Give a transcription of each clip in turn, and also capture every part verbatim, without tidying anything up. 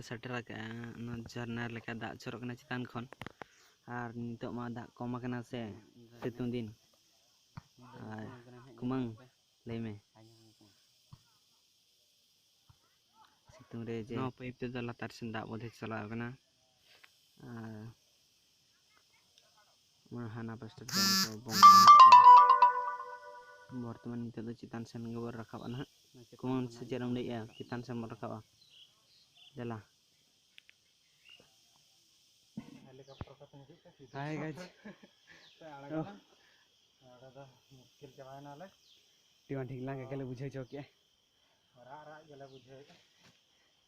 ᱥᱮᱴᱮᱨ ᱟᱠᱟᱫᱼᱟ᱾ ᱚᱱᱟ ᱡᱷᱟᱨᱱᱟ ᱞᱮᱠᱟ ᱫᱟᱜ ᱡᱚᱨᱚᱜ ᱠᱟᱱᱟ ᱪᱮᱛᱟᱱ ᱠᱷᱚᱱ, ᱟᱨ ᱱᱤᱛᱚᱜ ᱢᱟ ᱫᱟᱜ ᱠᱚᱢ ᱟᱠᱟᱱᱟ ᱥᱮ, ᱥᱤᱛᱩᱝ ᱫᱤᱱ᱾ ᱟᱨ ᱠᱩᱢᱟᱹᱝ, ᱞᱟᱹᱭ ᱢᱮ᱾ ᱥᱤᱛᱩᱝ ᱨᱮ ᱡᱮ ᱱᱚᱣᱟ ᱯᱟᱭᱤᱯ ᱛᱮᱫᱚ ᱞᱟᱛᱟᱨ ᱥᱮᱱ ᱫᱟᱜ ᱵᱚᱫᱷᱮ ᱪᱟᱞᱟᱣ ᱠᱟᱱᱟ᱾ ᱟᱨ ᱚᱱᱟ ᱦᱟᱱᱟ ᱯᱟᱥᱴᱟ ᱨᱮ ᱩᱱᱠᱩ ᱵᱚᱸᱜᱟ ᱦᱮᱱᱟᱜ ᱠᱚᱣᱟ᱾ ᱵᱚᱨᱛᱚᱢᱟᱱ ᱱᱤᱛᱚᱜ ᱫᱚ ᱪᱮᱛᱟᱱ ᱥᱮᱱ ᱜᱮᱵᱚᱱ ᱨᱟᱠᱟᱵᱼᱟ ᱱᱟᱦᱟᱜ᱾ ᱠᱩᱢᱟᱹᱝ ᱥᱮ ᱪᱮᱫ ᱮᱢ ᱞᱟᱹᱭᱮᱜᱼᱟ? ᱪᱮᱛᱟᱱ ᱥᱮᱱ ᱵᱚᱱ ᱨᱟᱠᱟᱵᱼᱟ᱾ ᱫᱮᱞᱟ᱾ ᱦᱮᱞᱤᱠᱚᱯᱴᱟᱨ ᱠᱚᱛᱮ ᱦᱤᱡᱩᱜ ᱯᱮ, ᱥᱤᱫᱷᱟᱹ ᱦᱟᱭ ᱜᱟᱭᱡ᱾ ᱯᱮ ᱟᱬᱜᱚᱱᱟ᱾ ᱱᱚᱰᱮ ᱫᱚ ᱢᱩᱥᱠᱤᱞ ᱪᱟᱵᱟᱭᱮᱱᱟᱞᱮ᱾ ᱴᱤᱣᱟᱱ ᱴᱷᱤᱠ ᱞᱟᱝ ᱮᱠᱮᱞᱮ ᱵᱩᱡᱷᱟᱹᱣ ᱦᱚᱪᱚ ᱠᱮᱜᱼᱟ᱾ ᱨᱟᱜ ᱨᱟᱜ ᱜᱮᱞᱮ ᱵᱩᱡᱷᱟᱹᱣᱮᱫᱼᱟ᱾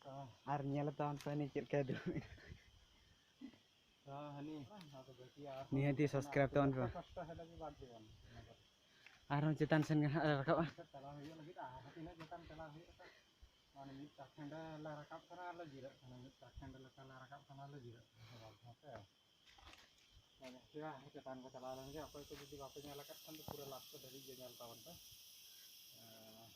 ᱛᱚ ᱟᱨ ᱧᱮᱞ ᱛᱟᱵᱚᱱ ᱯᱮ ᱩᱱᱤ ᱪᱮᱫ ᱞᱮᱠᱟᱭ ᱫᱩᱲᱩᱵ ᱮᱱᱟ᱾ ᱛᱚ ᱦᱟᱹᱱᱤ ᱱᱚᱣᱟ ᱫᱚ ᱵᱷᱟᱹᱜᱤᱭᱟ᱾ ᱱᱤᱦᱟᱹᱛᱤ ᱥᱟᱵᱥᱠᱨᱟᱭᱤᱵ ᱛᱟᱵᱚᱱ ᱯᱮ᱾ ᱠᱚᱥᱴᱚ ᱦᱮᱡ ᱞᱟᱹᱜᱤᱫ ᱵᱟᱫ ᱫᱤᱵᱚᱱ᱾ ᱟᱨᱦᱚᱸ ᱪᱮᱛᱟᱱ ᱥᱮᱱ ᱜᱮ ᱦᱟᱸᱜ ᱞᱮ ᱨᱟᱠᱟᱵᱼᱟ᱾ ᱪᱟᱞᱟᱣ ᱦᱩᱭᱩᱜ ᱞᱟᱹᱜᱤᱫ ᱟᱨ ᱛᱤᱱᱟᱹᱜ ᱪᱮᱛᱟᱱ ᱪᱟᱞᱟᱣ ᱦᱩᱭᱩᱜᱼᱟ᱾ ᱢᱟᱱᱮ ᱢᱤᱫ ᱪᱟᱠᱷᱟᱸᱰᱟ ᱞᱮ ᱨᱟᱠᱟᱵ ᱠᱟᱱᱟ ᱟᱨ ᱞᱮ ᱡᱤᱨᱟᱹᱜ ᱠᱟᱱᱟ, ᱢᱤᱫ ᱪᱟᱠᱷᱟᱸᱰᱟ ᱞᱮᱠᱟ ᱞᱮ ᱨᱟᱠᱟᱵ ᱠᱟᱱᱟ ᱟᱨ ᱞᱮ ᱡᱤᱨᱟᱹᱜ ᱠᱟᱱᱟ᱾ ᱦᱮᱸ ᱥᱮ? ᱢᱟᱱᱮ ᱪᱮᱛᱟᱱ ᱠᱚ ᱪᱟᱞᱟᱣ ᱞᱮᱱ ᱜᱮ, ᱚᱠᱚᱭ ᱠᱚ ᱡᱩᱫᱤ ᱵᱟᱯᱮ ᱧᱮᱞ ᱟᱠᱟᱫ ᱠᱷᱟᱱ ᱫᱚ ᱯᱩᱨᱟᱹ ᱞᱟᱥᱴ ᱫᱷᱟᱹᱵᱤᱡ ᱜᱮ ᱧᱮᱞ ᱛᱟᱵᱚᱱ ᱯᱮ᱾ ᱮᱸ,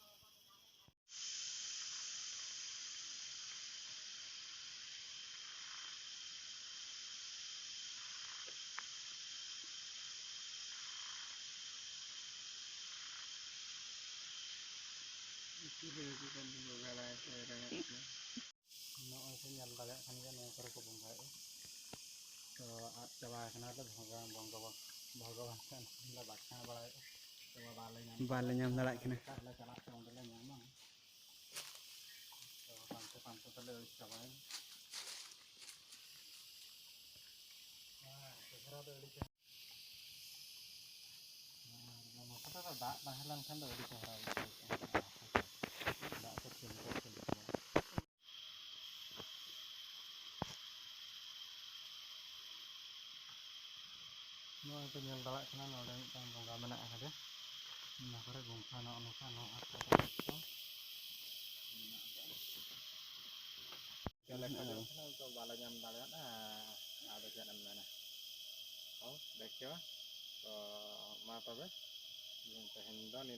ᱱᱚᱜᱼᱚᱭ ᱯᱮ ᱧᱮᱞ ᱫᱟᱲᱮᱭᱟᱜ ᱠᱟᱱ ᱜᱮᱭᱟ, ᱱᱚᱣᱟ ᱠᱚᱨᱮ ᱠᱚ ᱵᱚᱸᱜᱟᱭᱮᱫᱼᱟ᱾ ᱛᱚ ᱟᱫ ᱪᱟᱵᱟ ᱟᱠᱟᱱᱟ ᱞᱮ ᱵᱷᱚᱜᱚ-, ᱵᱷᱚᱜᱚᱵᱟᱱ ᱴᱷᱮᱱ ᱞᱮ ᱵᱟᱠᱷᱟᱱ ᱵᱟᱲᱟᱭᱮᱫᱼᱟ᱾ ᱛᱚ ᱵᱟᱞᱮ ᱧᱟᱢ ᱵᱟᱞᱮ ᱧᱟᱢ ᱫᱟᱲᱮᱭᱟᱜ ᱠᱟᱱᱟ᱾ ᱮᱴᱟᱜ ᱞᱮ ᱪᱟᱞᱟᱜ ᱛᱮ ᱚᱸᱰᱮ ᱞᱮ ᱧᱟᱢᱟ᱾ ᱛᱚ ᱯᱟᱱᱛᱮ ᱯᱟᱱᱛᱮ ᱛᱮᱞᱮ ᱟᱹᱲᱤᱥ ᱪᱟᱵᱟᱭᱮᱱᱟ᱾ ᱟᱨ ᱪᱮᱦᱨᱟ ᱫᱚ ᱟᱹᱰᱤ ᱪᱮᱦᱨᱟ᱾ ᱟᱨ ᱱᱚᱛᱮ ᱫᱚ ᱫᱟᱜ ᱛᱟᱦᱮᱸ ᱞᱮᱱᱠᱷᱟᱱ ᱫᱚ ᱟᱹᱰᱤ ᱪᱮᱦᱨᱟ ᱵᱩᱡᱷᱟᱹᱣ ᱠᱚᱜᱼᱟ᱾ ᱫᱟᱜ ᱠᱚ ᱠᱷᱮᱞ ᱠᱚ ᱠᱷᱮᱞ ᱠᱚ᱾ ᱱᱚᱜᱼᱚᱭ ᱯᱮ ᱧᱮᱞ ᱫᱟᱲᱮᱭᱟᱜ ᱠᱟᱱᱟ, ᱱᱚᱰᱮ ᱢᱤᱫᱴᱟᱝ ᱵᱚᱸᱜᱟ ᱢᱮᱱᱟᱜ ᱟᱠᱟᱫᱮ᱾ ᱱᱚᱣᱟ ᱠᱚᱨᱮ ᱜᱩᱢᱯᱷᱟ ᱱᱚᱜᱼᱚ ᱱᱚᱝᱠᱟ ᱱᱚᱣᱟ ᱠᱚ ᱢᱮᱱᱟᱜ ᱟᱠᱟᱫᱟ᱾ ᱪᱮᱫ ᱞᱮᱠᱟ ᱦᱮᱸ᱾ ᱧᱮᱞᱚᱜ ᱠᱟᱱᱟ, ᱱᱤᱛᱚᱜ ᱵᱟᱞᱮ ᱧᱟᱢ ᱫᱟᱲᱮᱭᱟᱫᱟ᱾ ᱟᱫᱚ ᱪᱮᱫ ᱮᱢ ᱢᱮᱱᱟ? ᱦᱚᱸ, ᱫᱮᱠᱷᱮᱣᱟ᱾ ᱛᱚ, ᱢᱟ ᱛᱚᱵᱮ, ᱛᱮᱦᱮᱧ ᱫᱚ ᱱᱤᱱᱟᱹᱜ᱾